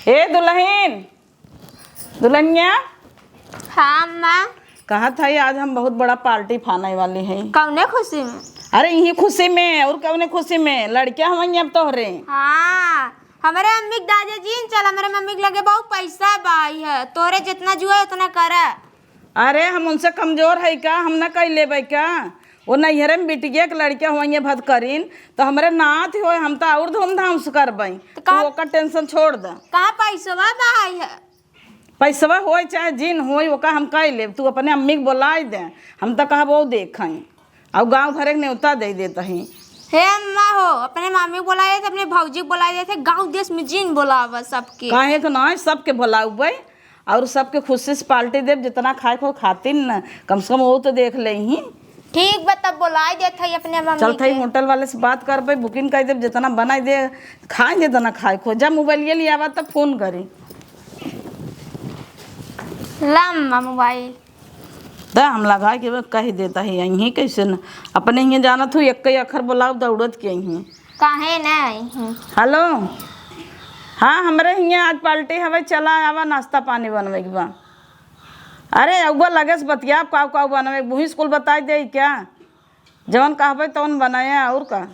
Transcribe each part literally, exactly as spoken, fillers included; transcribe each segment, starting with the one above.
ए दुलहिन, दुलहिनिया। हाँ अम्मा। कहत हई आज हम बहुत बड़ा पार्टी फाने वाली हई। कौने खुशी में? अरे इही खुशी में, और कौने खुशी में? लड़किया हवई अब तोहरे। हाँ, हमरे अम्मी के दादा जी न चल, हमरे मम्मी के लगे बहुत पैसा बा, ई है, तोहरे जितना जुआ उतना करा। अरे हम उनसे कमजोर है का? हम ना कई लेबै का? वो नैहरे में बिटिया के लड़किया होइए भतकरीन, तो हमरे नात होए, हम तो और धूमधाम से करबै। तो तू का ओकर टेंशन छोड़ दे। कहाँ पैसवा बा है? पैसवा होए चाहे जिन होए, ओका हम कई लेब। तू अपने अम्मी के बोलाए दे, हम तो कहब वो देखें, और गाँव भरे के न्योता दे देत ही। हे अम्मा हो, अपने मामी के बोलाए दे, अपने भौजी के बोलाए दे, गाँव देश में जिन बोलावा सबके। काहे के ना, सबके बोलाउबै। और सबके खुशी से पार्टी देब, जितना खाए को खातिर न, कम से कम वो तो देख ले ही। ठीक बा, तब बोलाए देत हई अपने मम्मी चल थई के। होटल वाले से बात करबे, बुकिंग कर देब, जितना बनाई दे, खाए जितना खाए को। जब मोबाइल ये लियावा तब फोन करी। ला अम्मा मोबाइल। त हम लगा के बस कह देत ही, यहीं कैसे न, अपने हियाँ जानत हूँ, एक ही अखर बोलाओ दौड़त के यहीं। काहे ना आई हैं? हेलो, हाँ, हमरे हियाँ आज पार्टी हवे, चला आवा, नाश्ता पानी बनवे के बा। अरे अउआ लगे से बतिया, काऊ काऊ बनवे, बुही स्कूल बताई दे क्या? जवन कहबे तवन बनाए, और का?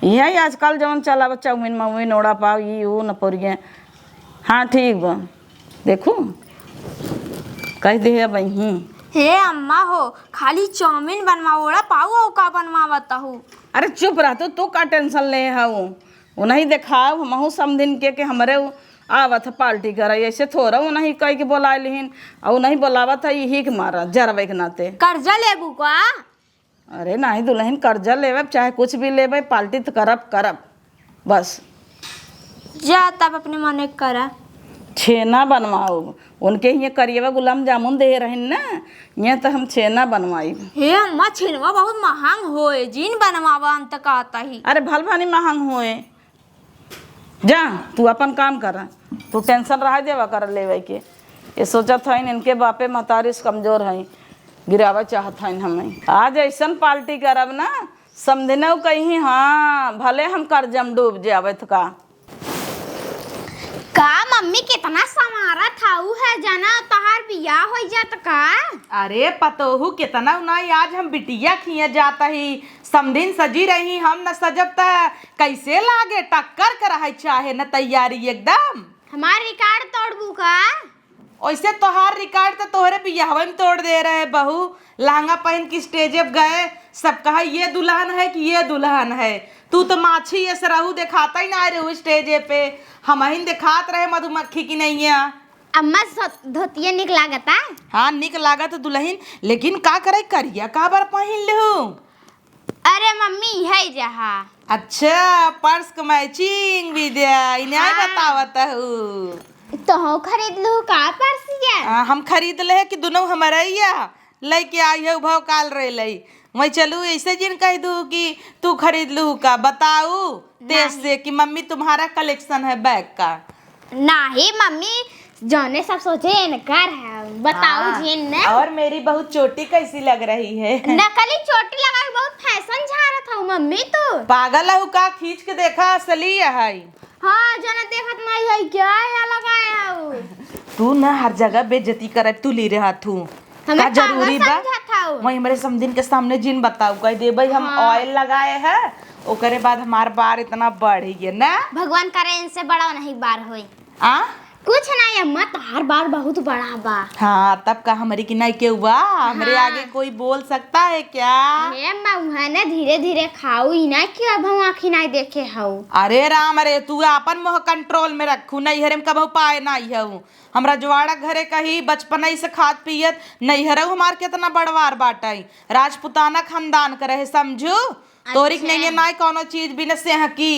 यही आजकल जवन चला बा, चाउमीन माउमीन, ओड़ा पाव, ई ऊ न पोरिये। हाँ ठीक बा। देखू, कह दे अब यहीं। हे अम्मा हो, खाली चाउमीन बनवा, ओड़ा पाव हो का बनवावत हूँ? अरे चुप रह तू, तू का टेंशन ले हऊ? उन्हीं देखाव, हमहू समधिन के, के हमरे उ-, आवत ह पार्टी करे, ऐसे थोड़ा उन्हीं कह के बोलाए लिहिन, और उन्हीं बोलावत है यही के मारा, जरवे के नाते। कर्जा लेबू का? अरे नाही दुलहिन, कर्जा लेवे चाहे कुछ भी लेवे, पार्टी तो करब, करब, बस। जा तब अपने मने करा। छेना बनवाओ, उनके हियाँ करियवा गुलाब जामुन दे रहिन ना, ये तो हम छेना बनवाई। हे अम्मा, छेनवा बहुत महंग होए, जिन बनवावा, हम तो कहता ही। अरे भल भानी महंग होए, जा तू अपन काम कर, तू टेंशन रहा देवा कर लेवे के। ये सोचत हइन इनके बापे महतारी से कमजोर हई, गिरावे चाहत हइन हमें। आज ऐसन पार्टी करब ना, समधिनऊ कहीं हाँ, भले हम कर्जा में डूब जावे तो का। का मम्मी, कितना संवारत हऊ है, जना तोहार बियाह होइ जात का? अरे पतोहू, कितना उनाई, आज हम बिटिया खिया जात ही, समधिन सजी रही, हम न सजब त कैसे लागे, टक्कर के रहे चाहे न तैयारी एकदम। हमार रिकॉर्ड तोड़बू का? ओइसे तोहार रिकॉर्ड त तोहरे बियाहवे में तोड़ दे रहे बहू। लहंगा पहन के स्टेजे पे गए, सब कहा ये दुल्हन है कि ये दुल्हन है। तू तो माछी ऐसे रहू, देखाता ही ना रहू स्टेजे पे। हमहिन देखात रहे मधुमक्खी की नैया। अम्मा, सो-, धोतिया निक लागता। हाँ, निक लागत दुलहिन, लेकिन का करे, करिया का बर पहिन लेहू? अरे मम्मी, है जहा। अच्छा, पर्स के मैचिंग विद्या, इन्हें हाँ। बतावत हूँ। तोहू खरीद लू का पर्स या? आ, हम खरीद ले कि दुनों हमारे या लेके आई है, उभाव काल रे लई। मैं चलू ऐसे जिन कह दू कि तू खरीद लू का, बताऊ तेज नहीं। से कि मम्मी तुम्हारा कलेक्शन है बैग का। नाही मम्मी, जौने सब सोचे इनकर है, बताऊ हाँ, जिन ने। और मेरी बहुत चोटी कैसी लग रही है? नकली चोटी लगा के बहुत फैशन झारत हऊ मम्मी तू। पागल हऊ का? खींच के देखा, असली है। हाँ, जना देखत नहीं है क्या या लगाए हऊ? तू ना हर जगह बेइज्जती करत तू ली रहत हूँ। हमें का जरूरी पागल बा? समझत हऊ। वही हमरे समधिन के सामने जिन बताऊ, कह देबे हम हाँ। ऑयल लगाए है, ओकरे बाद हमार बार इतना बढ़ गया ना। भगवान करे इनसे बड़ा नहीं बार होई। आ? कुछ नहीं अम्मा, तोहार बार बहुत बड़ा बा। हाँ, तब का हमरी की नहीं केहू बा? हमरे हाँ। आगे कोई बोल सकता है क्या? हे अम्मा, उहे ने धीरे धीरे खाऊ, ई ना कि अब हम आँखी नहीं देखे हऊ। अरे राम रे, तू आपन मुँह कंट्रोल में रखू, नैहरे में कबहू पाए नहीं हऊ। हमरा जवाड़ा घरे कही बचपन से खात पियत नैहरऊ हमार केतना बड़वार बाटई, राजपुताना खानदान के रहे, समझू? तोरी के अच्छा। नहीं है, ना कौनो चीज बिना सेहकी,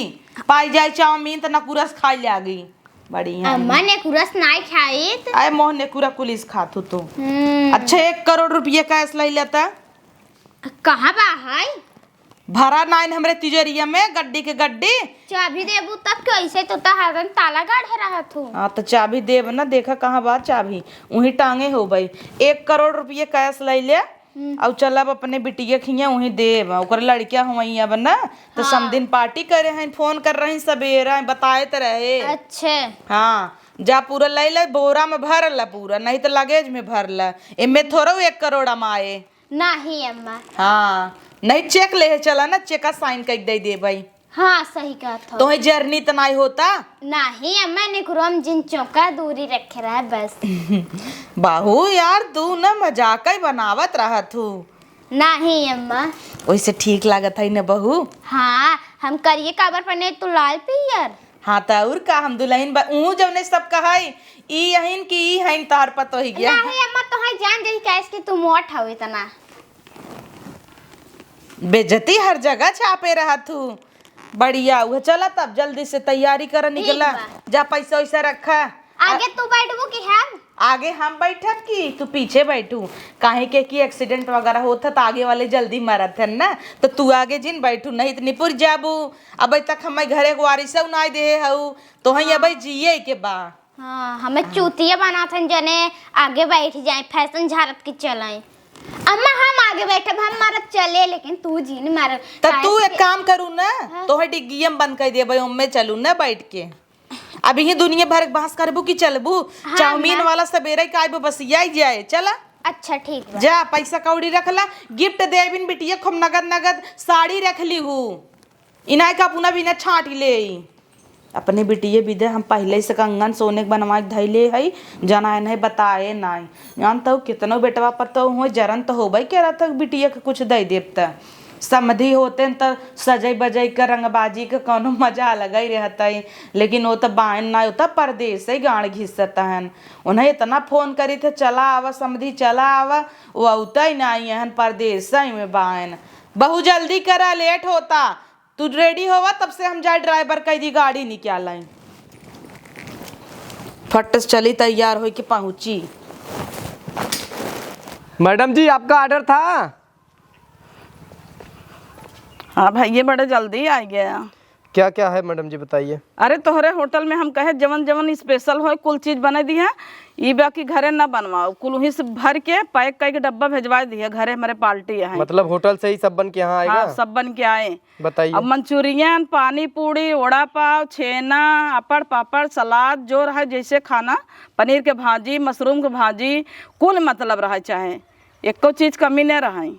पाई जाए चाउमीन त नकुरस खाई लागी। बढ़िया। अम्मा नेकुरस नाई खाइत। आए मोह नेकुरा कुलिस खात हो तू। हम्म। अच्छा, एक करोड़ रुपया कैश लई लेता। कहाँ बा है? भरा नाइन हमरे तिजोरिया में, गड्डी के गड्डी। चाबी देबू तब के, ऐसे तो तहारन ताला गाढ़े रहत हो। हाँ, तो चाबी देब ना, देखा कहाँ बा चाबी, उहीं टांगे हो भाई। एक करोड़ रुपया कैश लई ले, हम्म। अउ चलब अपने बिटिया खिया वहीं देब, ओकर लड़किया हुवई अब ना, तो हाँ। समधिन पार्टी करे हैं, फोन कर रही सबेरा, बताए त रहे। अच्छे। हाँ, जा पूरा लइ ले, बोरा में भर ला पूरा, नहीं तो लगेज में भर ला। एमे थोड़ो एक करोड़ अमाए। नहीं अम्मा। हाँ, नहीं चेक लेहे चला ना, चेका साइन कर दे दे भाई। हाँ, सही कहत हो। तोहे जर्नी त नाई होता? नाही अम्मा, निकुरम जिन चौका दूरी रखे रहे बस। बाहू यार, तू न मजाक ही बनावत रहत हू। नाही अम्मा। वैसे ठीक लागत है न बहू? हाँ, हम करिए काबर पहने, तू लाल पियर। हाँ, त और का, हम दुल्हन बा, ऊ जौने सब कहै, ई हइन कि ई हइन तोहर पतोही गया। नाही अम्मा, तोहे जान जाई, काहे कि तू मोट हवे इतना। बेइज्जती हर जगह छापे रहत हू। बढ़िया हुआ, चला तब जल्दी से तैयारी कर, ठीक निकला। बा। जा पैसा वैसा रखा। आगे आ- तू बैठबू कि हम? आगे हम बैठब कि तू पीछे बैठू? काहे के कि एक्सीडेंट वगैरह होत है त आगे वाले जल्दी मरत है ना, तो तू आगे जिन बैठू, नहीं त निपुर जाबू। अबे तक हमें घरे को वारिसौ नाई देहे हऊ, तो हई हाँ। अबे जिए के बा। हाँ, हमें चूतिया बनात हन जने आगे बैठ जाए, फैशन झारत के चलाए। अम्मा, हम आगे बैठब, हम मारब चले, लेकिन तू जिन मारब। त काहे तू से एक काम करू ना, हाँ। तोहे डिग्गिया में बंद कर देबे, ओमे चलू ना बैठ के। अब यही दुनिया भर के बहस करबू कि चलबू? हाँ, चाउमीन अम्मा। वाला सबेरे का आइबो, बस यही जाए, चला। अच्छा, ठीक बा। जा, पैसा कौड़ी रख ला, गिफ्ट देबिन बिटिया, खूब नगद नगद साड़ी रख ली हूँ। इनाय का पुना बिना छाँट ले। अपने बिटिये बिदे हम पहिले से कंगन सोने के बनवा के धइले हई, जनाए नहीं बताए नाई। जान तो कितनो बेटवा पतो हो, जरन तो होबे के रहत बिटिये के कुछ दे देब त। समधी होते न त सजई बजई के रंगबाजी के कौनो मजा अलग ही रहत है, लेकिन वो त बायन ना, वो त परदेस ही गाड़ घिसत हन। उन्हें इतना फोन करी थे, "चला आवा समधी, चला आवा", वो अवता ही नाई हन, परदेस ही में बायन। "बहू जल्दी करा, लेट होता।" तू रेडी होवा, तब से हम जाए ड्राइवर कह दी गाड़ी निकाल आई। फट से चली तैयार होई के पहुँची। मैडम जी, आपका ऑर्डर था? हाँ भैया, बड़े जल्दी आ गया। क्या क्या है मैडम जी, बताइए। अरे तोहरे होटल में हम कहे जवन जवन स्पेशल होए कुल चीज बने दिहे, ई बा कि घरे न बनवाओ, कुल वहीं से भर के पैक करके डब्बा भेजवा दिहे, घरे हमारे पार्टी है। मतलब होटल से ही सब बन के यहाँ आएगा? हाँ, सब बन के आए। बताइए। अब मंचूरियन, पानी पूरी, वड़ा पाव, छेना, अपड़ पापड़, सलाद, जो रहे जैसे खाना, पनीर के भाजी, मशरूम के भाजी, कुल मतलब रहे चाहे, एको चीज कमी न रहे।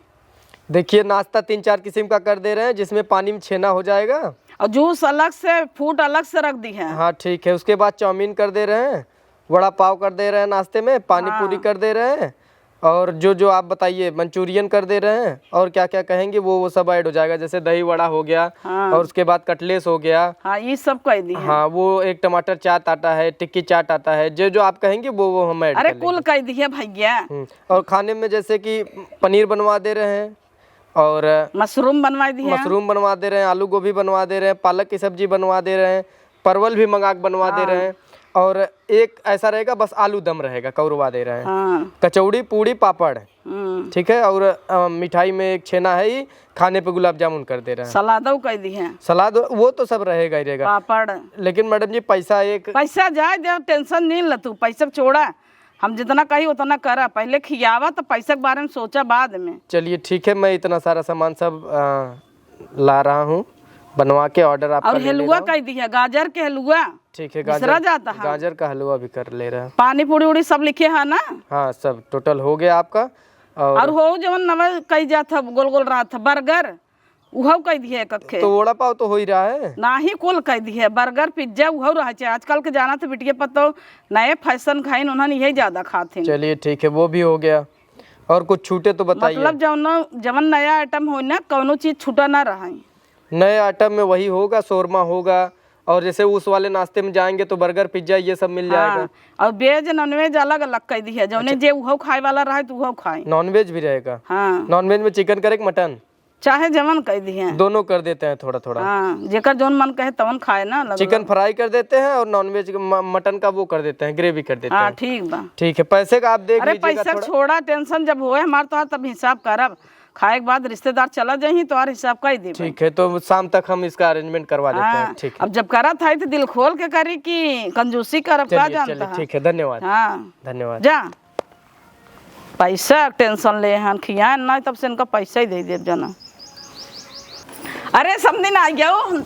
देखिए, नाश्ता तीन चार किस्म का कर दे रहे हैं, जिसमें पानी में छेना हो जाएगा। और जूस अलग से, फ्रूट अलग से रख दी है। हाँ, ठीक है। उसके बाद चाउमीन कर दे रहे हैं, वड़ा पाव कर दे रहे हैं नाश्ते में, पानी हाँ। पूरी कर दे रहे हैं, और जो जो आप बताइए, मंचूरियन कर दे रहे हैं, और क्या क्या कहेंगे वो, वो सब ऐड हो जाएगा। जैसे दही वड़ा हो गया, हाँ। और उसके बाद कटलेस हो गया। हाँ, ये सब कह दी है। हाँ, वो एक टमाटर चाट आता है, टिक्की चाट आता है, जो जो आप कहेंगे वो, वो हम ऐड अरे, कर लेंगे। कुल कह दी है भैया। हम्म, और खाने में जैसे कि पनीर बनवा दे रहे हैं, और मशरूम बनवा दी है। मशरूम बनवा दे रहे हैं, आलू गोभी बनवा दे रहे हैं, पालक की सब्जी बनवा दे रहे हैं, परवल भी मंगा के बनवा दे हाँ। रहे हैं। और एक ऐसा रहेगा, बस आलू दम रहेगा, कौरवा दे रहे हैं। हाँ। कचौड़ी, पूड़ी, पापड़, हम्म। ठीक है, और, अ, मिठाई में एक छेना है ही, खाने पे गुलाब जामुन कर दे रहे हैं। सलादो कह दी है। सलाद वो तो सब रहेगा ही रहेगा। पापड़। लेकिन मैडम जी, पैसा एक पैसा जाए दे, टेंशन नहीं ल तू, पैसा छोड़ा। हम जितना कही उतना करा, पहले खियावा तो पैसा के बारे में सोचा बाद में। चलिए ठीक है, मैं इतना सारा सामान सब, अ, ला रहा हूँ, बनवा के ऑर्डर आपका और ले ले हलवा रहा हूँ। कह दी है, गाजर के हलवा। ठीक है, बिसरा गाजर, जाता है। गाजर का हलवा भी कर ले रहा हूँ। पानी पूरी उड़ी सब लिखे है ना? हाँ, सब टोटल हो गया आपका। और और हो जवन नवा कही जात है, गोल गोल रहत है, बर्गर, उहौ कह दिहे एक अखे। तो वड़ा पाव तो हो ही रहा है। नाही, कुल कह दिहे, बर्गर, पिज्जा, उहौ रहे चाहे। आजकल के जाना तो बिटिया पतो नए फैशन खाइन, उन्हन यही ज्यादा खात हैं। चलिए ठीक है, वो भी हो गया। और कुछ छूटे तो बताइए। मतलब जौन, जवन नया आइटम हो ना, कौनो चीज छूटा ना रहे। नए आइटम में वही होगा, शोरमा होगा, और जैसे उस वाले नाश्ते में जाएंगे तो बर्गर, पिज्जा, ये सब मिल हाँ, जाएगा। और वेज नॉनवेज अलग अलग कह दिहे, जौने अच्छा। जे उहौ खाए वाला रहे तो उहौ खाए। नॉनवेज भी रहेगा? हाँ। नॉनवेज में चिकन करे कि मटन? चाहे जवन कह दिहे। दोनों कर देते हैं थोड़ा थोड़ा। हाँ, जेकर जौन मन कहे तवन खाए ना, अलग चिकन अलग। फ्राई कर देते हैं और नॉनवेज म-, मटन का वो कर देते हैं, ग्रेवी कर देते हाँ, हैं। ठीक बा। ठीक है, पैसे का आप देख अरे, लीजिएगा पैसा थोड़ा। छोड़ा, टेंशन जब होए हमार तोहार तब हिसाब करब। खाए के बाद रिश्तेदार चला जाही, तोहार हिसाब कर देबे। ठीक है, तो शाम तक हम इसका अरेंजमेंट करवा देते हैं। हाँ, ठीक है। अब जब करत है तो दिल खोल के करी कि कंजूसी करब, का चलिए, जानता चलिए, है? ठीक है, धन्यवाद। हाँ। धन्यवाद। जा। पैसा के tension ले हन, खियाए ना, तब से इनका पैसा ही दे देब जना। अरे समधी ना आ गया हो, हम,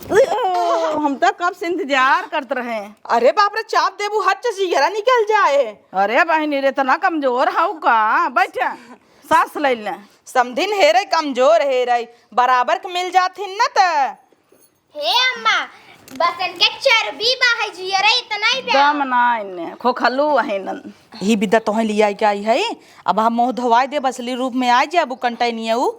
हम तो कब से इंतजार करत रहे। अरे बाप रे, चाप देबू, हट से जियरा निकल जाए। अरे बहिनी रे, इतना कमजोर हऊ का? बैठ, सांस ले ले। समधिन हेरे कमजोर हेरे, बराबर के मिल जाथिन न त। हे अम्मा, बस इनके चर्बी बा है जियरा इतना ही बा। दम ना इन्ने, खोखलू है नन। ही बिदा तोहे लिया के आई है, अब हम मुँह धोवाई दे, असली रूप में आ जाबू कंटैनिया उ।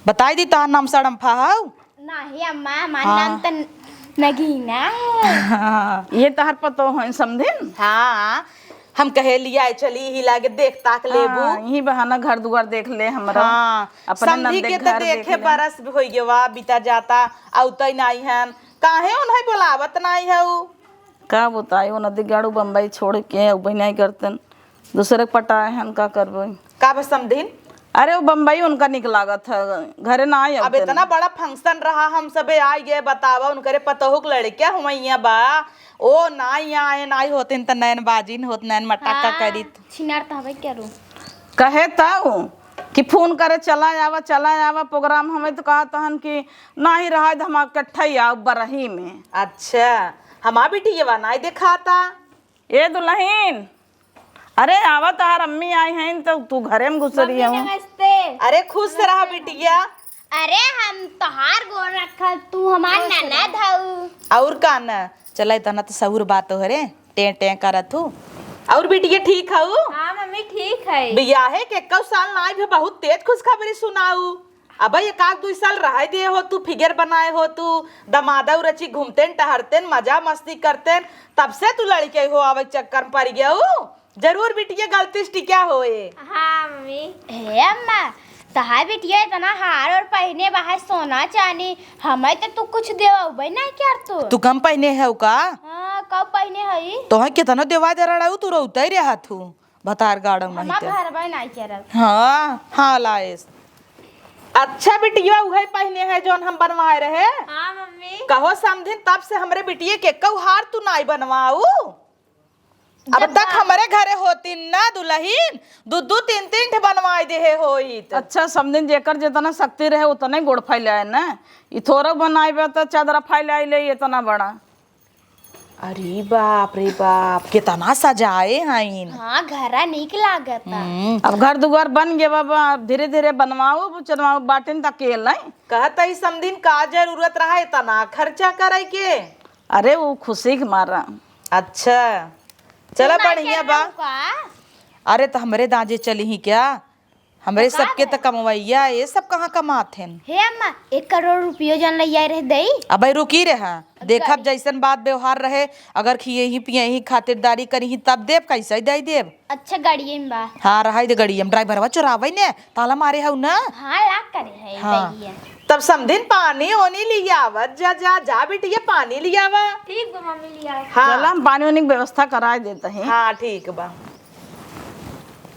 बताई दी तोहार नाम सड़म्फा हऊ। नाही अम्मा, हमार हाँ। नाम त नगीना है। ये तोहार पतो है समधिन? हाँ, हम कहे लिया चली ही लागे देख ताक लेबू। हाँ, यही बहाना घर दुआर देख ले हमरा। हाँ, अपने समधी नंदे के त घर देख देखे ले। बरस भी होई गवा, बीता जाता, अउतई नाही हन। काहे उन्हें बुलावत नाही हऊ? का बताई, वो नदी गाड़ू बम्बई छोड़ के अउबे नाही करतन। दूसरे के पटाए हन, का करबे? का बा समधिन? अरे, वो बम्बई उनका निक लागत है, घरे ना आए अब अबतन। इतना बड़ा function रहा, हम सबे आइ गए, बतावा, उनकरे पतोहू के लड़का हुआइया बा, ओ ना यहाँ आए, ना आई होतिन त नैन बाजिन होत, नैन मटाका हाँ, करित। छिनार त हवे क्या रू? कहे ताऊ कि फोन करे, "चला आवा, चला आवा, प्रोग्राम हमें," तो कहा तहन कि नाही रहा, हम इकट्ठा ही आउ बरही में। अच्छा, हमार बिटिया बा, नाही देखाता। ए दुलहिन, अरे आवा, तहार अम्मी आई हैं तो तू घरे में घुस रही मम्मी, हो। नमस्ते। अरे खुश रहा बिटिया। अरे हम तोहार गोड़ रखल, तू हमार खुश रह। ननद हऊ। और का न, चला इतना तो सहुर बात हो रे, टें टें करत हूँ। और बिटिया ठीक हऊ? हाँ मम्मी ठीक है। बियाहे के एक्कौ साल ना आइब, बहुत तेज खुशखबरी सुनाऊ। अब एक आध दुई साल रहे दे हो तू, figure बनाए हो तू, दमादऊ रची घूमतेन टहरतेन मजा मस्ती करतेन, तब से तू लड़के हो आवे चक्कर में पड़ गया हो। जरूर बिटिया गलती से टिका होए। हाँ मम्मी। हे अम्मा, तहार बिटिया इतना हार और पहिने बा है सोना चानी, हमें तो तू कुछ देवबे नहीं कर तू। तू कम पहिने है का? हाँ, कब पहिने है? तोहे कितना देवा दे रहा तू रहते ही रहा तू। भतार गाड़ो नहीं हमार ते। घर बा नाई करत। हाँ, हाँ, लाएस। अच्छा बिटिया, उहे पहिने है जौन हम बनवाए रहे। हाँ, मम्मी। कहो समधिन, तब से हमरे बिटिये के एक्कौ हार तू नाई बनवाऊ। अब जब तक बा- हमरे घरे होतिन ना दुलहिन, दू दू तीन तीन ठे बनवाए देहे होइत। अच्छा समधिन, जेकर जेतना शक्ति रहे, उतने गोड़ फैलाए ना। ई थोड़ा बनाए बा त चादरा फैलाए ले इतना बड़ा। अरे बाप रे बाप, केतना सजाए हईन। हाँ, घरा नीक लागता। हम्म। अब घर दुआर बन गया बाबा, अब धीरे धीरे बनवाओ, चलवाओ, बाटिन त अकेल है। कहत ही समधिन का जरूरत रहा इतना खर्चा करे के? अरे वो खुशी के मारा। अच्छा, चला तू ना बढ़िया बा। चलबू का? अरे त हमरे दाँजे चली ही क्या? हमरे तो का सबके त भइल? कमवैया, ये सब कहाँ कमात हन? हे अम्मा, एक करोड़ रुपयो जन लइया रह दई। अबे रुकी रहा, देखब गड़ी। जैसन बात व्यवहार रहे, अगर खियही पियही खातिरदारी करिही तब देब, कैसे दे देब? अच्छा, गाड़िए में बा। हाँ, रहाई दे गाड़िए में, ड्राइवरवा चोरावे ने, ताला मारे हऊ ना। हाँ, लाग करे है हाँ। दइया। तब समधिन पानी ओनी लियावत जा, जा, जा बिटिया, पानी लियावा। ठीक बा मम्मी, लिया। हाँ। चला, हम पानी ओनी के व्यवस्था कराए देते हैं। हाँ, ठीक बा।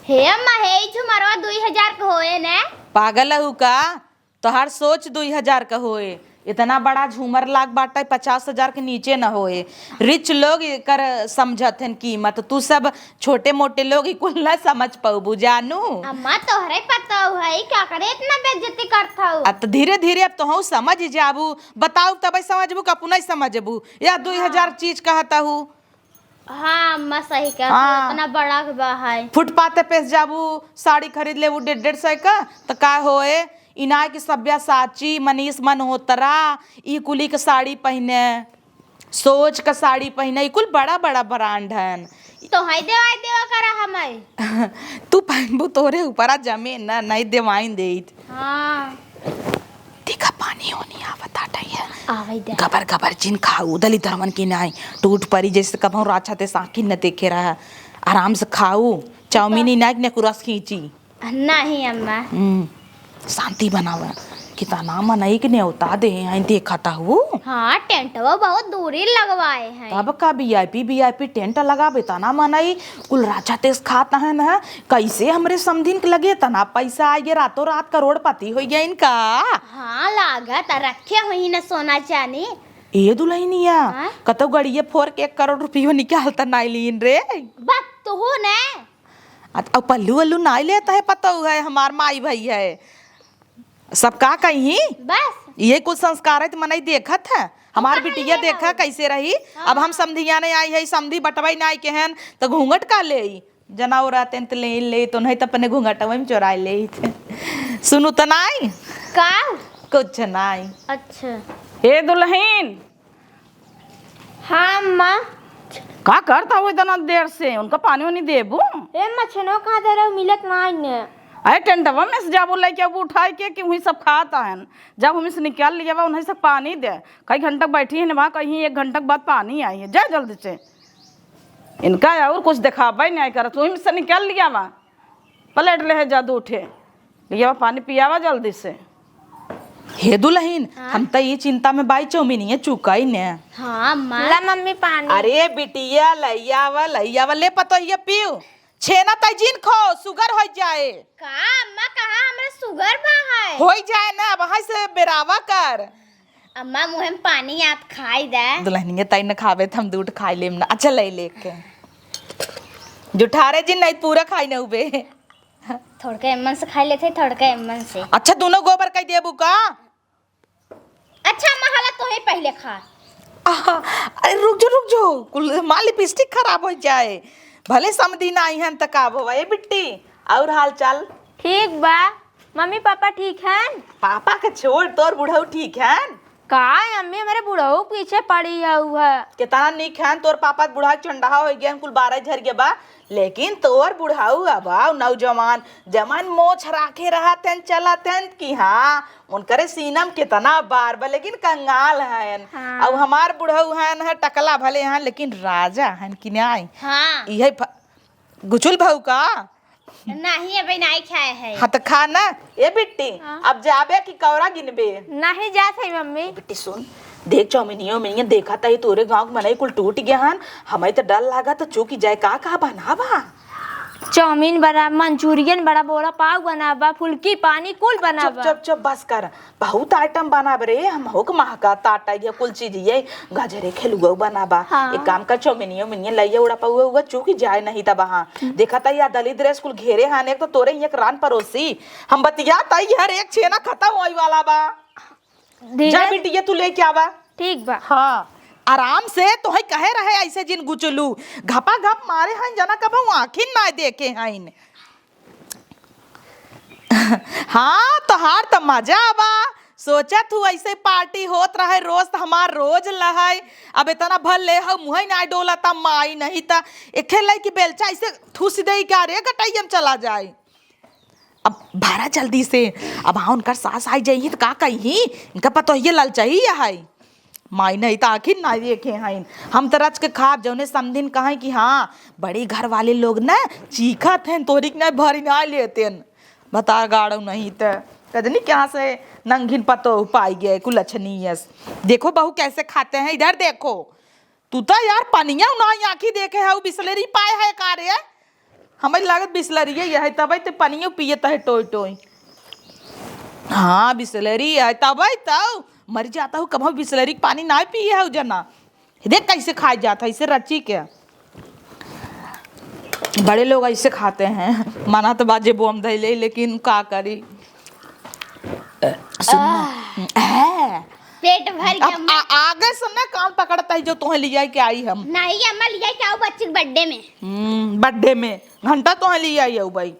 हे अम्मा, हे ई झुमरवा दुई हजार के होए ने। पागल हऊ का? तोहार सोच दुई हजार के होए। इतना बड़ा झूमर लाग बाटे, पचास हजार के नीचे न होए। Rich लोग एकर समझत हन कीमत, तू सब छोटे मोटे लोग ई कुल न समझ पउबू जानू। अम्मा, तोहरे पता है, का करे इतना बेइज्जती करत हऊ? आ त धीरे धीरे अब तोहू समझ जाबू, बताऊ तबे समझबू, कपू नहीं समझबू। या दुई हजार हाँ। चीज कहत हऊ। हाँ, अम्मा सही कहत हऊ, हाँ। इतना बड़ा के बा है। फुटपाते पे से जाबू, साड़ी खरीद लेबू डेढ़ डेढ़ सौ का, त का होए? इनाय के सब्यासाची, मनीष मल्होत्रा, ई कुली के साड़ी पहिने, सोच का साड़ी पहिने, ई कुल बड़ा बड़ा brand हन। तोहई देवाई देवा करा हमें। तू पहिनबू, तोरे ऊपरा जमे न, नहीं देवाइन देइत। हाँ। देखा, पानी ओनी आवत आटै है। आवै दे। गबर गबर जिन खाऊ, दलिद्दरवन की नाई टूट परी, जैसे कबहूँ राछा ते साकिन न देखे रहा। आराम से खाऊ, चाउमीन ही नाई के नेकुरस खींची। नहीं अम्मा। हम्म, शांति बनावा। कितना मनई के नेवता दे हैं, देखा ता हूँ। हाँ, टेंटवा बहुत दूरी लगवाए हैं। तब का VIP VIP टेंट लगाबे, तना मनई कुल राछा तेस खात हैं ना। कैसे हमरे समधिन के लगे इतना पैसा आइगे, रातों रात करोड़पति होइ गया इनका। हाँ, लागत रखे हुई न सोना चानी। ए दुलहिनिया, हाँ? कतौ गड़िए फोर के एक करोड़ रुपयो निकाल त नाई लीन रे। बात तो हो न। अत-, अब पल्लू वल्लू नाई लेत है, पतोहू है, हमार माई भाई है, सब का कही? बस। ये कुल संस्कार है तो मनई देखत है। हमार बिटिया देखा कैसे रही। हाँ। अब हम समधिया नहीं आई है, समधी बटवाई नहीं के हन, तो घूंघट का ले? जनावर रहते हैं तो ले ले, तो नहीं तो अपने घूंघटवा में चोराई ले थे। सुनू तो नहीं? का? कुछ नहीं। अच्छा। ए दुल्हन, हाँ, अम्मा। का करत हऊ इतना देर से? उनका पानी वानी देबू? ए अम्मा, छेनवा कहाँ दे रहे हो? मिलत नाई ने। अरे, टेंटवा में से जाबू, लेके आबू उठाई के कि वहीं सब खात हन। जब वहीं से निकाल लिया बा, उन्हें सब पानी दे। कई घंटा बैठी है ना वहाँ, कहीं एक घंटा के बाद पानी आई है। जा जल्दी से। इनका और कुछ दिखाबे नहीं करत, वहीं से निकाल लिया बा। प्लेट ले है, जा दो ठे। लिया बा, पानी पियावा जल्दी से। हे दुल्हन, हाँ? हम त ई चिंता में बाई, चौमिनिया चुकाई ने। हाँ, अम्मा। ला मम्मी पानी। अरे बिटिया, लइयावा, लइयावा, ले पतोहिया पीऊ। छेना तई जिन खो, sugar होइ जाए। का अम्मा, कहाँ हमरा sugar बा है? होइ जाए ना, वहाँ से बेरावा कर। अम्मा, मुँहे में पानी आत, खाई दे। दुल्हनिया तई न खावे त हम दूठ खाई लेम ना। अच्छा, ले लेके। जुठारे जिन नहीं पूरा खाई न उबे। थोड़के एमन से खाई लेते, थोड़के एमन से। अच्छा, दोनों गोबर कई देबू का? अच्छा, अम्मा, हाला तोहे पहिले खा। आहा, अरे रुक जो, रुक जो, कुल माँ lipstick खराब होइ जाए। भले समधी ना आई हन त का भवा, ए बिट्टी, और हाल चाल? ठीक बा। मम्मी पापा ठीक हन? पापा के छोड़, तोर बुढ़ऊ ठीक हन? का अम्मी, हमरे बुढ़ऊ पीछे पड़ी हऊ है। केतना निक हन तोर पापा, बुढ़ा चंडहा होइ गयन, कुल बारह झर गया बा, लेकिन तोर बुढ़ऊ अब आउ नौजवान, जमन मोछ राखे रहत हन, चलत हन कि हाँ, उनकरे सीना में केतना बार बा, लेकिन कंगाल हन। हाँ। अउ हमार बुढ़ऊ हन, ह, टकला भले हन, लेकिन राजा हन कि नाई? हाँ। इहे फ-, गुचुल भऊ का? नहीं, अबे नहीं खाए है। हाँ, तो खा ना। ए बिट्टी, हाँ। अब जाबे कि कौरा गिनबे? नहीं जात है, मम्मी। ए बिट्टी, सुन, देख, चौमिनियो में देखा तही तोरे गाँव के मनई कुल टूट गया हन, हमें तो डर लागा तो चूक जाए। का का बनाबा? चाउमीन बनाबा, मंचूरियन बनाबा, वड़ा पाव बनाबा, फुल्की पानी कुल बनाबा। चुप, चुप, चुप, बस कर। बहुत item बनाब रे, हम होक महका ताटा ये कुल चीज, ये गाजरे खेलुआ बनाबा। हाँ। एक काम कर, चाउमीनियो मिनियो लइया, वड़ा पाव हुआ चूक जाए नहीं तब। हाँ, देखा था या दलित dress कुल घेरे हन, एक तो तोरे एक रान परोसी। हम बतिया तई हर एक छेना खत्म होई वाला बा। धीरे जा से। बिटिया, तू लेके आवा। ठीक बा। हाँ, आराम से। तोहे कहे रहे ऐसे जिन गुचलू, घपा घप मारे हन जना, कबहू आँखिन ना देखे हन। हाँ, तोहार त मजा बा। सोचत हूँ ऐसे party होत रहे रोज, त हमार रोज लहै। अब इतना भर ले हऊ, मुँहै ना डोला त माई नहीं त एखे लई की बेलचा ऐसे ठूस देई का रे, गटैया में चला जाए। अब भरा जल्दी से, अब हाँ उनकर सास आई जाइही त का कहिही, इनका पतोहिए ललचाई है। माई नहीं त आँखिन ना देखे हइन। हम त रच के खाब, जौने समधिन कहै कि हाँ, बड़े घर वाले लोग ना चीखत हैं, तोरी के ना भरी ना लेतेन। बता गाड़ो नहीं त। कजनी कहाँ से नंगिन पतोह पाई गए, कुलछनी यस। देखो बहू कैसे खाते हैं, इधर देखो। तू त यार पनिया ना आँखी देखे है, बिसलेरी पाए है का रे? हमें लागत बिसलरिये है, तबै ते पनियो पियत है टोय टोय। हाँ, बिसलरी है, तबै तो मर जाता हूँ, कभो बिसलरी के पानी ना पिए है जना। देख कैसे खाए जाता है, इसे रची के। बड़े लोग ऐसे खाते हैं, मना तो बाजे बोम धैले, लेकिन का करी। सुन ना। आह। है। पेट भर अब गया। आ-, आगे से ना कान पकड़ता है जो तोहे लिया के आई हम। नहीं, अम्मा लिया के आओ बच्ची के birthday में। हम्म, birthday में घंटा तोहे लिया आई हऊ भाई।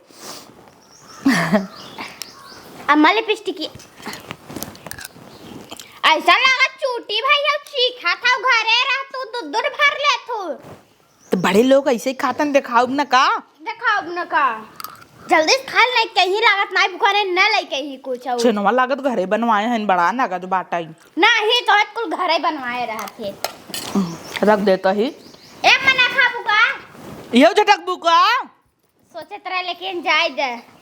अम्मा lipstick की ऐसा लगा चूटी भाई, हम चीखा था घरे रह तू दू दूर भर ले तू। तो बड़े लोग ऐसे ही खातन, देखाउब न का? देखाउब न का? जल्दी से खा ले, कहीं लागत नाई भुखाने न ले कहीं कुछ और। छेनवा लागत घरे बनवाए हैं, बड़ा नगद बाटाई। नहीं, तो कुल घरे बनवाए रहत है। रख देता ही। ए, मना खाबू का? यो झटक बुका। सोचत रहे, लेकिन जाए दे।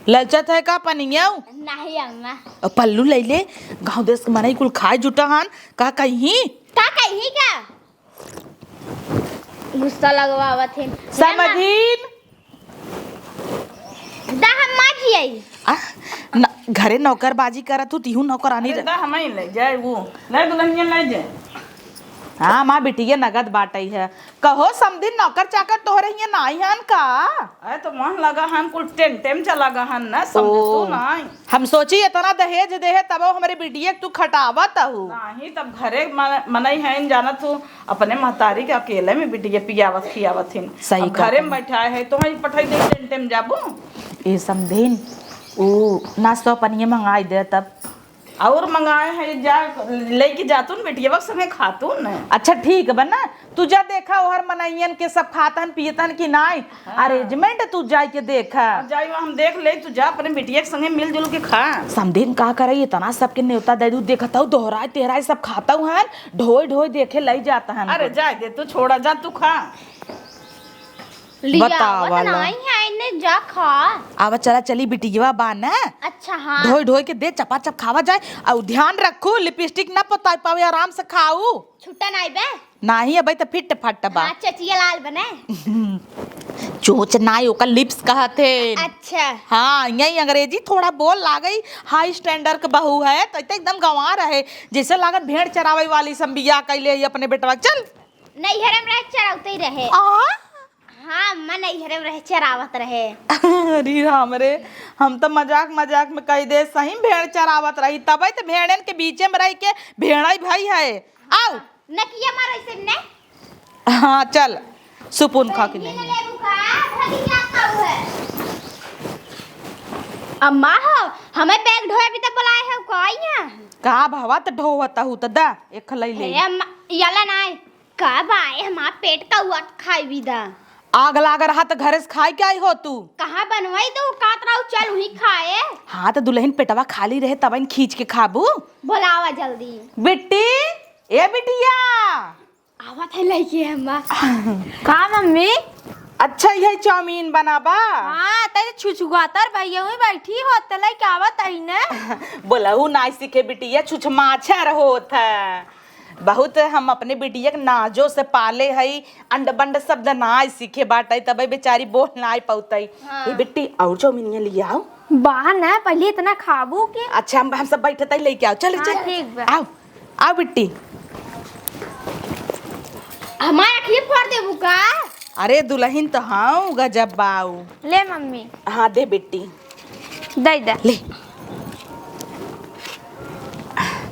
ललचत है का पनिया? नहीं अम्मा। अब पल्लू ले ले, गाँव देश के मनई कुल खाए जुटा हन, का कहीं? का कहीं का? गुस्सा लगवावत है। समधिन। दा हम माँ जी आई। आ, न, घरे नौकरबाजी करत हूँ, तिहू नौकरानी अरे रह- दा हम ही ले जाए वो। ले दुल्हनिया ले जाए। हाँ, माँ बिटिया नगद बाटइ है। कहो समधिन, नौकर चाकर तोहरे हियाँ नाई हन का? अरे तो मन लगा हन, कुल टेंटे में चला गा हन ना, समझे तू ओ, नाई। हम सोची इतना दहेज देहे तबो हमरे बिटिया के तू खटावत अहू। नाही, तब घरे म-, मनई है, जानत हूँ, अपने महतारी के अकेले में बिटिया पियावत खियावत हिन। सही अब घरे कहत में बैठाए है तो वहीं पठाई दे, टेंटे में जाबू। ए समधिन, ऊ नाश्ता पनिया मंगाई दे तब। और मंगाए है, जा लेके जातू न, बिटिया के संगे खातू न। अच्छा ठीक बा ना, तू जा देखा ओहर मनइयन के सब खातन पियतन कि नाई। हाँ। Arrangement तू जाई के देखा। अब जाई हम देख ले, तू जा अपने बिटिया के संगे मिलजुल के खा। समधिन का करे, इतना सबके नेवता दे दू, देखत हऊ दोहराए तेहराए सब खातऊ हन, ढोई ढोई देखे लई जात हन। अरे जाए दे तू, छोड़ा जा तू खा। लिया बतावा आवत ला। नाई है, इन्हें जा खा। आवा चला चली, बिटिया बा ना। अच्छा हाँ। ढोई ढोई के दे, चपाचप खावा जाए। और ध्यान रखू, lipstick ना पोताई पावे, आराम से खाऊ। छुट्टा नाई बे। नाही अबे तो फिट फट बा। हाँ, चचिया लाल बने। चोच नाई, ओकर lips कहत है। अच्छा। हाँ, यही अंग्रेजी थोड़ा बोल लागई, high standard के बहू है तो एकदम गंवार है, जैसे लागत भेड़ चरावे वाली संबिया कैले ही अपने बेटवा। चल। नैहरे में रहे चरावते ही रहे। आ? हाँ, अम्मा नैहरे में रहे चरावत रहे। अरे राम रे, हम तो मजाक मजाक में कह दे, सही में भेड़ चरावत रही, तबे तो भेड़न के बीचे में रह के भेड़ई भई है। आओ। नकिया मारो इसे ने। हाँ, चल, सुपून खा के नहीं। ले बुका, भगिया का हुए। अम्मा हो, हमें bag ढोए भी तो बुलाए हो, कोई यहाँ? का भवा तो ढोवत हूँ, तो दा, एक लई ले। हे अम्मा, याला नाई। का बाए, हमार पेट का हुआ खाई भी दा। आग लाग रहा त घरे से खाए के आई हो तू? कहाँ बनवाई तो कात रहू, चल उही खाए। हाँ, त दुलहिन पेटवा खाली रहे, तबहिन खींच के खाबू। बोलावा जल्दी। बिट्टी, ए बिटिया। आवत है लइके अम्मा। का मम्मी? अच्छा, यही चाउमीन बनाबा? हाँ, तैं छुछुआतर भैया हुई बैठी हो, त लइके आवत है ने। बोलहु नाई सीखे बिटिया, छुछमाछर होत है। बहुत हम अपने बिटिया के नाजो से पाले हई, अंड बंड शब्द नाई सीखे बाटइ, तबे बेचारी बोल नाई पउतइ। हाँ। ए बिट्टी, और चाउमीनिया लियाउ। बा ना, पहले इतना खाबू के। अच्छा, हम, हम सब बैठतइ, लइके आउ। चल, हाँ, चल। ठीक बा। आउ, आउ बिट्टी। हमार अखिए फोड़ देबू का? अरे दुलहिन त हऊ, गजब बाऊ। ले मम्मी। हाँ, दे बिट्टी। दे दे। ले।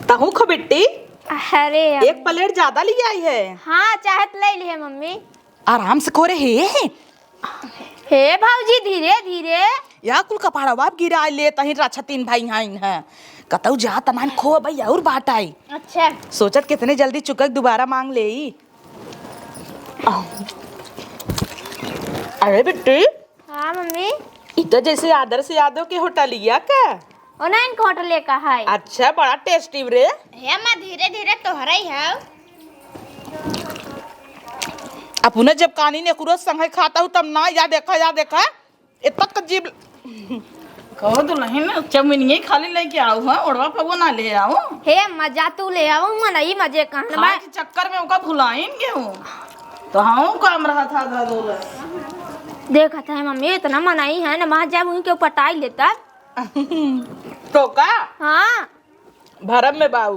तहूँ खो बिट्टी। अरे यार। एक plate ज्यादा लियाई है। हाँ, चाहे त ले लिहे मम्मी। आराम से खो रे, हे। हे भौजी, धीरे धीरे। या कुल कपाड़वा गिराइ ले, तहीं राछा तीन भाई हइन है। कतऊ जा तमान खो भाई और बाटइ। अच्छा। सोचत कितने जल्दी चुकक दोबारा मांग लेई। अरे बिट्टी। हाँ मम्मी। इ त जैसे आदर्श यादव के होटलिया का। ओनइन के होटले का है। अच्छा, बड़ा tasty रे। हे अम्मा, धीरे धीरे तोहरइ है। अपने जब कानी ने कुरो संगे खाता हूँ तब ना, या देखा, या देखा। इतना का जीभ। कहो दुलहिन, चउमिनिया खाली लइके आउ, हाँ, ओढ़वा पगवा ना ले आउ। हे अम्मा, जा तू ले आउ, मनई मजे कहन बा। खाए के चक्कर में ओका भुलाइन गेउ। तो हाँ, काम रहा था, था, था। देखत है मम्मी, इतना मनई है ना, वहाँ जब उनके पटाई लेता। तो का? हाँ। भरम में बाऊ।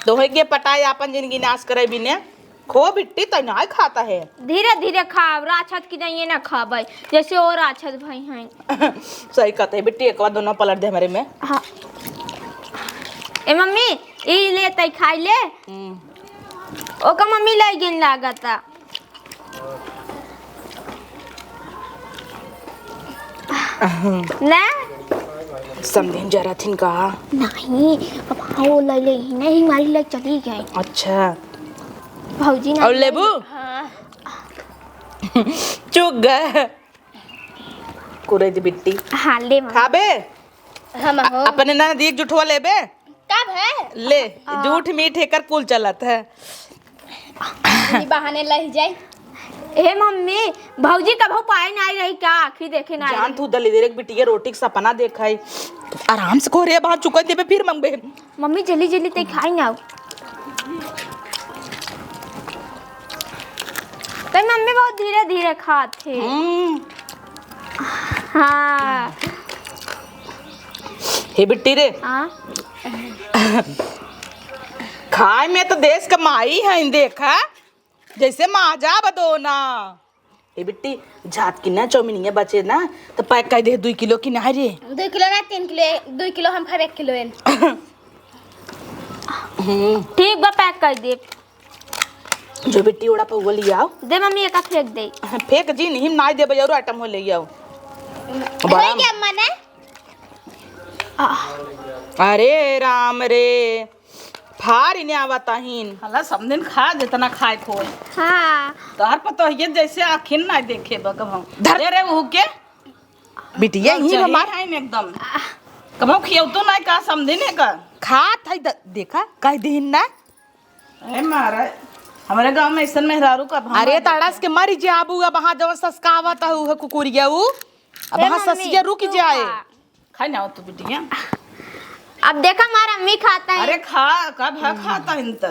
तोहे के पटाए आपन जिंदगी नाश करे बिने। खो बिट्टी, तै नाय खाता है। धीरे धीरे खाब, राछत की नहीं ना खाबै, जैसे और राछत भाई हैं। सही कहते है बिट्टी, एक बार दोनों पलट दे हमरे में। हाँ। ए मम्मी, ई ले तै खाई ले। हम्म। ओका मम्मी ले गिन लागता। ना? समधिन जरा थिन का? नहीं, अब हाँ, वो ले ले ही नहीं, हमारी ले चली गई। अच्छा। भौजी ना और लेबू? हाँ। चुक गए। कुरे दी बिट्टी। हाँ, ले मम्मी। खाबे? हम हो। अपने ना दी एक जुठवा लेबे? कब है? ले, आ। जूठ मीठ एकर कुल चलत है। ई बहाने लहि जाई। ए मम्मी, भौजी कबहू पाए नाई रही का? आँखी देखे नाई जान रही। तू दलिद्दर एक बिटिया रोटी के सपना देखा है। आराम से खो रे, बाहर चुका देबे फिर मंगबे। मम्मी जल्दी जल्दी ते खाई ना। तई मम्मी बहुत धीरे धीरे खात है। हम्म। हाँ। हे बिट्टी रे। हाँ। आय में तो देश क माई है, देखा जैसे माजा बदोना। ए बिट्टी, जात की ना चौमिनिया बचे ना, तो pack कर दे दुई किलो की ना रे। दुई किलो ना, तीन किलो, दुई किलो हम खाब, एक किलो एन। हम्म। ठीक बा, pack कर दे। जो बिट्टी ओड़ा पौवा लियाओ। दे मम्मी, एका फेंक दे। फेंक जी, नहीं, नाई देबे, औरो item हो ले आओ। बड़ा क्या मने? अरे राम रे, फार इने आवता हीन। हला समधिन खा, जितना खाए खोए। हाँ। तोहर पतोहिए जैसे आखिन ना देखे बा कबहूँ। धर। अरे ऊ के? बिटिया ही चली हमार। खाइन एकदम। कबहूँ खियौतो ना का समधिन है का? खात है द-, देखा, कह दीन ना। ए मारा, हमारे गाँव में ऐसन मेहरारू का भाव अरे नहीं तड़स देखा। के मरी जाबू, अब वहाँ जवन ससकावत है, उहे कुकुरिया ऊ। अब ए वहाँ मम्मी, ससिया रुक तू जाए। खा। खाई ना हो तू बिटिया। अब देखा हमारा अम्मी खाता है। अरे खा, का भा खाता है इनता।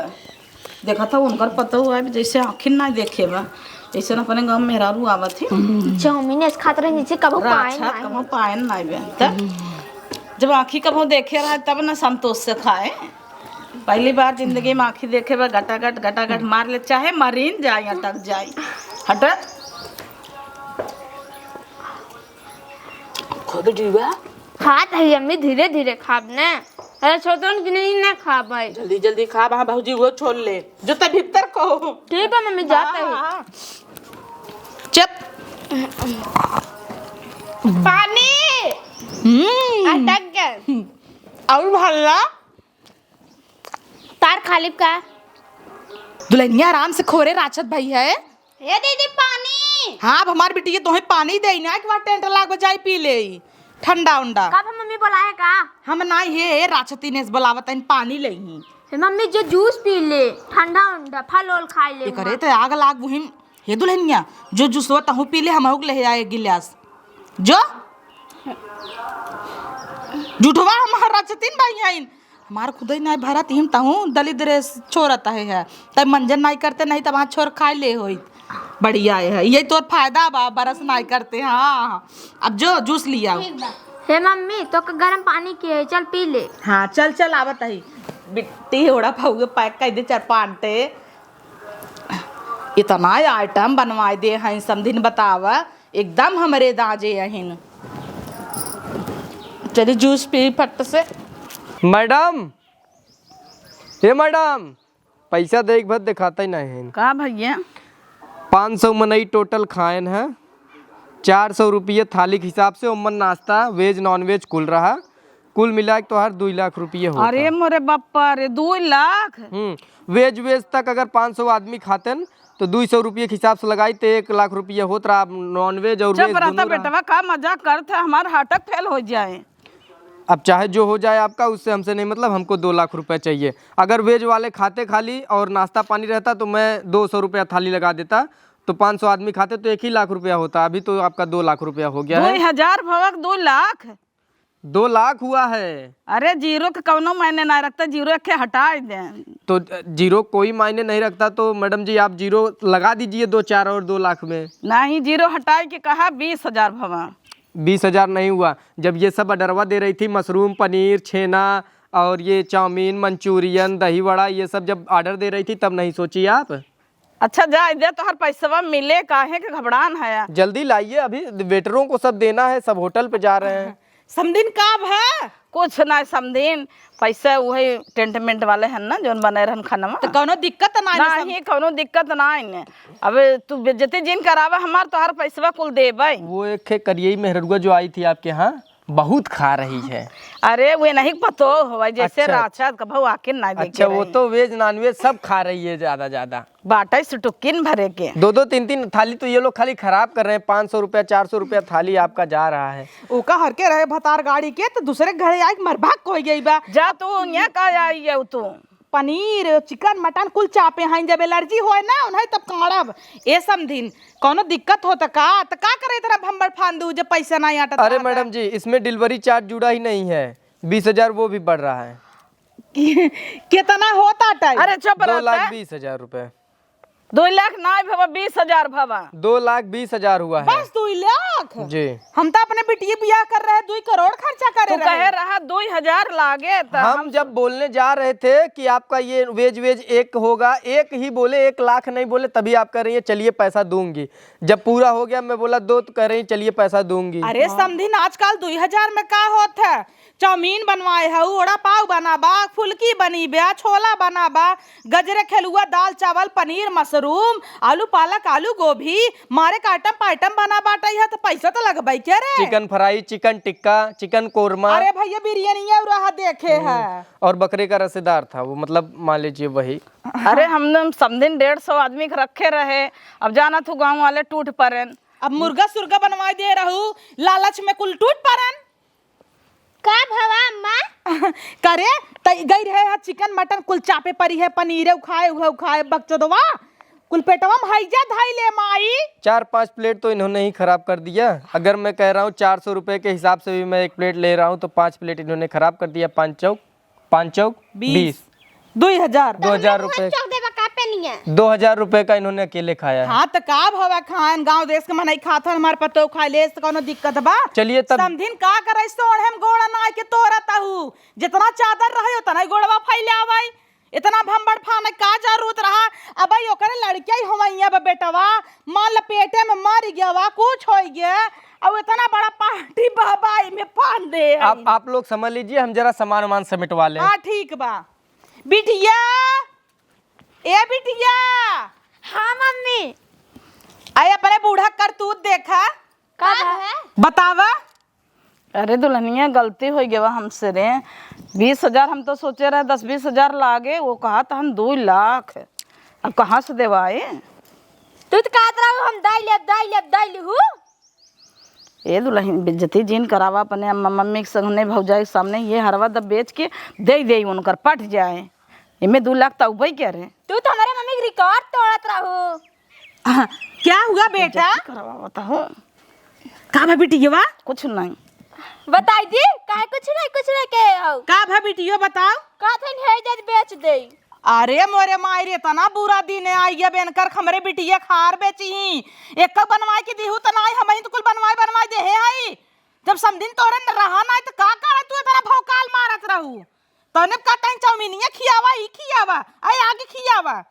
देखा था उनकर पता हुआ है, जैसे आखिर ना देखे बा, ऐसे न अपने गाँव में मेहरारू आवत है। चाउमीन ऐसे खात रहे, जैसे कबो रात पाए छात ना कबो है। पाए ना बे। त जब आँखी कबो देखे रहा, तब ना संतोष से खाए। पहली बार जिंदगी में आँखी देखे बा, गटागट, गटागट मार ले, चाहे मरीन जाए, अटक जाए। हटत। खुद जीवा। खात है अम्मी, धीरे धीरे खाब ने। अरे छोटन की नहीं ना खाब है। जल्दी जल्दी खाब, हाँ भौजी वो छोड़ ले। जो ते भीतर को। ठीक है मम्मी, जाता है। हाँ। चुप। पानी। हम्म। अटक गए। और भल्ला? तार खालिब का? दुल्हनिया आराम से खोरे राछत भाई है। ए दीदी, पानी। हाँ, अब हमार बिटिया तोहे पानी देई ना, एक बार टेंट लाग जाई, पी ले ठंडा उंडा। कब हम मम्मी बुलाए का? हम ना, ये राछती ने बुलावत है, पानी लेही। हे मम्मी, जो जूस पी ले, ठंडा उंडा, फल ओल खाई ले एकरे वहाँ। ते आग लाग बुहिम। हे दुल्हनिया, जो जूसवा तहू पी ले, हमहू के ले आए एक गिलास। जो झूठवा हमार राछतीन भाई हईन, हमार खुदे नाई भरत, हिम तहूँ दलिद्र छोरत है, है। तब मंजन नाई करते, नहीं तब वहाँ छोर खाए ले होई। बढ़िया है, यही तोर फायदा बा, बरस नाई करते। हाँ, अब जो जूस लिया। ठीक बा। हे मम्मी, तो के गरम पानी के है, चल पी ले। हाँ, चल, चल, आवत है। बिट्टी ओड़ा पाउए pack कर दे चार पाँच ठे। इतना item बनवाए दे हैं, समधिन बतावा। एकदम हमरे दाँजे अहिन। चली जूस पी फट से। मैडम, हे मैडम, पैसा देख भर देखाता ही नहीं है। का भैया? पाँच सौ मनई total खाएन है, चार सौ रुपये थाली के हिसाब से, ओमन नाश्ता, veg, non-veg कुल रहा। कुल मिला के तोहार दुई लाख रुपये होता। अरे मोरे बप्पा रे, दुई लाख? हम्म, veg, veg तक अगर पाँच सौ आदमी खातेन, तो दुई सौ रुपये के हिसाब से लगाई, तो एक लाख रुपये होत रहा। अब non-veg और चुप veg रहता दोनों रहा। बेटवा, का मजाक करत है, हमार हार्ट फेल हो जाए। अब चाहे जो हो जाए आपका, उससे हमसे नहीं मतलब, हमको दो लाख रुपये चाहिए। अगर veg वाले खाते खाली और नाश्ता पानी रहता, तो मैं दो सौ रुपया थाली लगा देता, तो पाँच सौ आदमी खाते, तो एक ही लाख रुपया होता। अभी तो आपका दो लाख रुपया हो गया है। दुई हजार भवक दुई लाख? दो लाख हुआ है। अरे, zero के कौनो मायने ना रखता, zero एक हटाई दे। तो zero कोई मायने नहीं रखता, तो मैडम जी, आप zero लगा दीजिए दो चार और दो लाख में। नहीं, zero हटाए के कहा, बीस हजार भवा। बीस हजार नहीं हुआ। जब ये सब order-वा दे रही थी, mushroom, पनीर, छेना और ये चाउमीन, मंचूरियन, दही वड़ा, ये सब जब order दे रही थी, तब नहीं सोची आप? अच्छा, जाए दे, तोहर पैसवा मिले, काहे के घबरान है? जल्दी लाइए, अभी waiter-ों को सब देना है, सब होटल पे जा रहे हैं। समधिन का भा? कुछ ना समधिन, पैसा उहे टेंट मेंट वाले हन ना, जौन बने रहन खानवा। तो कौनो दिक्कत ना है ना नहीं, सम- कौनो दिक्कत ना है ने। अब तू बेइज्जती जिन करावा हमार, तोहर पैसवा कुल देबै। वो एक है करियई मेहररुआ जो आई थी आपके यहाँ, बहुत खा रही है। अरे, वे नहीं पतो होवे, जैसे अच्छा। राछत कभौ आके ना देखे अच्छा, वो रहे। तो veg non-veg सब खा रही है ज्यादा ज्यादा। बाटै सुटुकिन भरे के। दो दो तीन तीन थाली तो ये लोग खाली खराब कर रहे हैं। पाँच सौ रुपया, चार सौ रुपया थाली आपका जा रहा है। ओका हर के रहे भतार गाड़ी के, तो दूसरे के घरे आइके मरभाग कोई गई बा। जा तू, यहाँ का आई है तू? पनीर, चिकन, मटन कुल चापे हैं, जब allergy होए ना उन्हें तब काढ़ब। ए समधिन, कौनो दिक्कत हो त का? त का करे इतना भंबड़ फांदू जब पैसा ना आटत अरे रहता? मैडम जी, इसमें delivery charge जुड़ा ही नहीं है, बीस हजार वो भी बढ़ रहा है। कितना होता टाइम? अरे चुप दो लाख रहता। बीस हजार रुपए। दुई लाख नाहीं भवा, बीस हजार भवा। दो लाख बीस हजार हुआ है। बस दुई लाख? जी। हम तो अपने बिटिया बियाह कर रहे, दुई करोड़ खर्चा करे तू रहे। कहे रहा दुई हजार लागे, तो हम हम जब बोलने जा रहे थे कि आपका ये वेज वेज एक होगा, एक ही बोले, एक लाख नहीं बोले, तभी आप कह रही हैं, "चलिए पैसा दूंगी।" जब पूरा हो गया, मैं बोला, "दो," तो कह रही, "चलिए पैसा दूंगी।" अरे हाँ। समधिन, आजकल दुई हजार में का होत है? चाउमीन बनवाए हऊ, वड़ा पाव बना बा, फुलकी बनी बा, छोला बना बा, गजरे खेलुआ, दाल चावल, पनीर, मशरूम, आलू पालक, आलू गोभी, मारे का आइटम पाइटम बना बाटई है, तो पैसा तो लगबई के रे। चिकन फ्राई, चिकन टिक्का, चिकन कोरमा। अरे भैया, बिरयानिया रहा देखे हम्म। है। और बकरे का रसेदार था वो, मतलब मान लीजिए वही। अरे हम, हम समधिन डेढ़ सौ आदमी के रखे रहे, अब जाना तू गाँव वाले टूट पड़ेन। अब मुर्गा सुर्गा बनवाई दे रहू, लालच में कुल टूट पड़ेन। का भवा अम्मा? करे, त गई रहे है चिकन मटन कुल चापे परी है, पनीरे उखाए, उहे उखाए, बकचोदवा, कुल पेटवा में हैजा धई ले माई। चार पाँच प्लेट तो इन्होंने ही खराब कर दिया। अगर मैं कह रहा हूँ चार सौ रुपए के हिसाब से भी मैं एक प्लेट ले रहा हूँ तो पाँच प्लेट इन्होंने खराब कर दिया। पाँच चौक, पाँच चौक बीस। बीस। दुई हजार। दो हजार रुपए। चौक देबा का पेनिया? दो हजार रुपए का इन्होंने अकेले खाया है। हाँ, त का भवा खाएन, गाँव देश के मनई खात हन, हमार पतोह खाए ले, तो कौनो दिक्कत बा? चलिए तब। समधिन का करे, सोढ़े में गोड़ नाई के तोरत हऊ, जितना चादर रहे उतना ही गोड़वा फैलावई, इतना भंबड़ फाने का जरूरत रहा? अबई ओकरे लड़के ही होवइया बा बेटवा, मान ल पेटे में मर गया वा, कुछ हो गया, अब इतना बड़ा पार्टी बाबा इमे फान दे आप, आई। आप लोग समझ लीजिए, हम जरा सामान वामान समेटवा लें। हाँ, ठीक बा। बिटिया, ए बिटिया। हाँ मम्मी। आए अपने बूढ़ा करतूत देखा। का का बा? है? बतावा। अरे दुल्हनिया, गलती होइ गवा हमसे रे। बीस हजार हम तो सोचे रहे, दस बीस हजार लागे, वो कहा त हम दुई लाख। अब कहाँ से देवाए? तू तो कहत रहू हम दाई लेब, दाई लेब, दाई लिहू। ए दुल्हन, बेइज्जती जिन करावा अपने अम्मा मम्मी के सामने, भौजाई के सामने। ये हरवा दब बेच के दे दे उनकर पट जाए। इमे दो लाख तउबे क्या रे? तू तो हमारे मम्मी के रिकॉर्ड तोड़त रहू। हाँ, क्या हुआ बेटा? बेइज्जती करावा बताओ। का भा बिटिया? कुछ नहीं। बताई दी, काहे कुछ नहीं, कुछ नहीं कहे हो। का भा बिटिया बताओ? का थे है जद बेच दे। अरे मोरे माई रे, इतना बुरा दिन है, आई अब इनकर हमरे बिटिया खार बेची ही। एक बनवाए के दिहू त नाई, हमही तो कुल बनवाए, बनवाए देहे हई। जब समधिन तोहरे न रहा नाई त का करे तू इतना भौकाल मारत रहू? तने का तहीं चाउमीनिया खियावा, ई खियावा, आई आगे खियावा।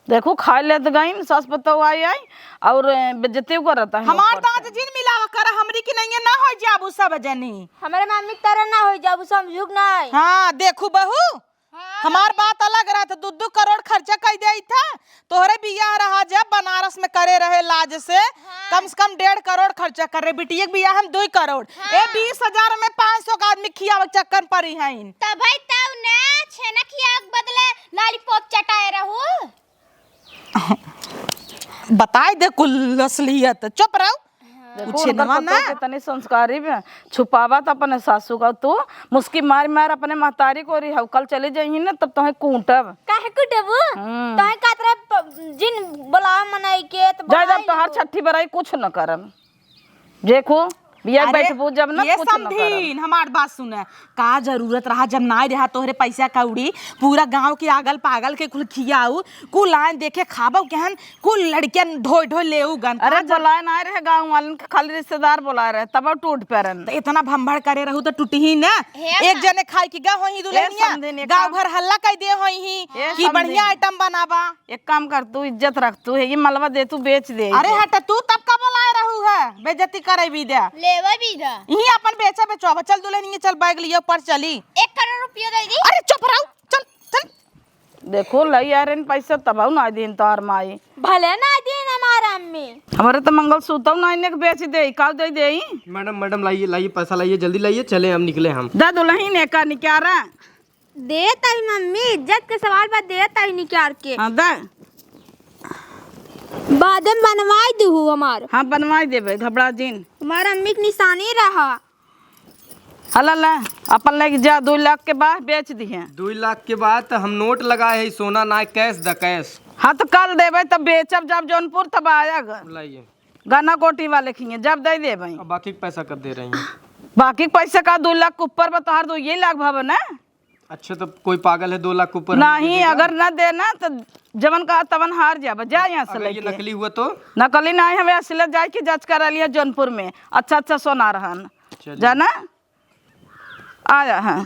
देखो खाए लेत गईन, सास पतोह आई आई और बेइज्जती करत है। हमार दांत जिन मिलावा कर, हमरी की नहीं ना हो जाबू सब जनी। हमरे मम्मी की तरह ना हो जाबू, समझू के नहीं। हाँ, देखू बहू, हाँ। हमार बात अलग रहत, दू दू करोड़ खर्चा कई देई था। तोहरे बियाह रहा जब बनारस में करे रहे लाज से, हाँ। कम से कम डेढ़ करोड़ खर्चा करे। बिटिया के बियाह हम दुई करोड़। हाँ। ए बीस हजार में पाँच सौ का आदमी खियावे के चक्कर परी हईन। तब है तब ने छेना खियावे के बदले लॉलीपॉप चटाए रहू। बताई दे कुल असलियत। चुप रहो। हाँ। देखो, उनकर पतोह ना। कितनी संस्कारी बा, छुपावा त अपने सासू का। तू मुस्की मार मार अपने महतारी को रिहाऊ, कल चली जाइही ना, तब तोहे कूटब। काहे कूटबू? हम्म। तोहे कातरे प-, जिन बुलावा मनई के, त जा, जब बुलाई तोहार लिहो। छठी बराई कुछ न करब। देखो, बिया अरे, बैठबू जब ना, ये कुछ न करब। समधिन, हमार बात सुने। का जरूरत रहा, जब नाई रहा तोहरे पैसा कौड़ी, पूरा गांव के आगल पागल के कुल खियाऊ, कुल आए देखे खाबो केहन, कुल लड़कियन ढोई ढोई लेऊ गन। अरे, का जर- बोलाए नाई रहे गांव वालन के, खाली रिश्तेदार बोलाए रहे, तब टूट पेरन। त इतना भंभड़ करे रहू त टूटही न। हे एक ना। जने खाई की गा होई ए दुल्हनिया, समधिन, एक गांव काम भर हल्ला कई दे होई ही ए कि समधिन। बढ़िया आइटम बनाबा। एक काम कर, तू इज्जत रख, तू है ये मलवा दे, तू बेच दे। अरे हट, तू तब का बोलाए रहू है, बेइज्जती करे भी दे। लेवे भी दे। यही अपन बेचा बेचवा, चल दुल्हनिया, चल बैग लियो, पर चली। एक करोड़ रुपया दे दी। अरे चुप रहो, चल, चल। देखो, लई आ रहे पैसा, तब ना दीन तोहर माई। भले ना दीन हमारा अम्मी। हमारे तो मंगलसूत्र ना इन्हें के बेच दे, का दे दे? मैडम, मैडम, लाइए, लाइए, पैसा लाइए, जल्दी लाइए, चले हम, निकले हम। दा दुल्हन ने का निकारा? देत आई मम्मी, इज्जत के सवाल बा, देत आई निकार के। हाँ, दे। बाद में बनवाई दुहू हमार। हाँ, बनवाई देबे, घबरा जिन। हमार अम्मी के निशानी रहा। हला ला, अपन लेके जा, दुई लाख के बाद बेच दिहे। दुई लाख के बाद त हम नोट लगाए है, सोना ना, कैश द कैश। हाँ, तो कल देबे, तब बेचब, जब जौनपुर तब आया ग। लाइए। गन्ना कोठी वाले खिए, जब दे देबे। अब बाकी के पैसा कब दे रही हैं? बाकी के पैसा का, दो लाख के ऊपर बा, तोहार दो ये लाख भावे ना। अच्छा, तो कोई पागल है, दो लाख के ऊपर हमको नहीं, देगा? अगर ना देना तो जवन कहा तवन हार जाबा, जा यहाँ से अगर ये लेके। नकली हुआ तो? नकली नाहीं हवे, असली जाए के जाँच करा लिया जौनपुर में, अच्छा अच्छा सोना रहन। चलिए। जाना? आया है।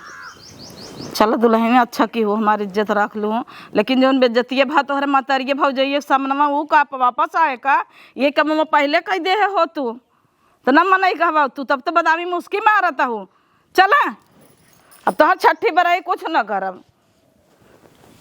चलो दुलहिन, अच्छा किहू, हमार इज्जत रख लू, लेकिन जौन बेइज्जतिये भा तोहरे मतरिये भौजइये सामनवा, ऊ का वापस आए का? ये कमवा पहिले कइ देहे हो तू, त न मनई कहबा तू, तब त बदामी मुस्की मारत हू। चला, अब तोहर छठी बरई कुछ न करब।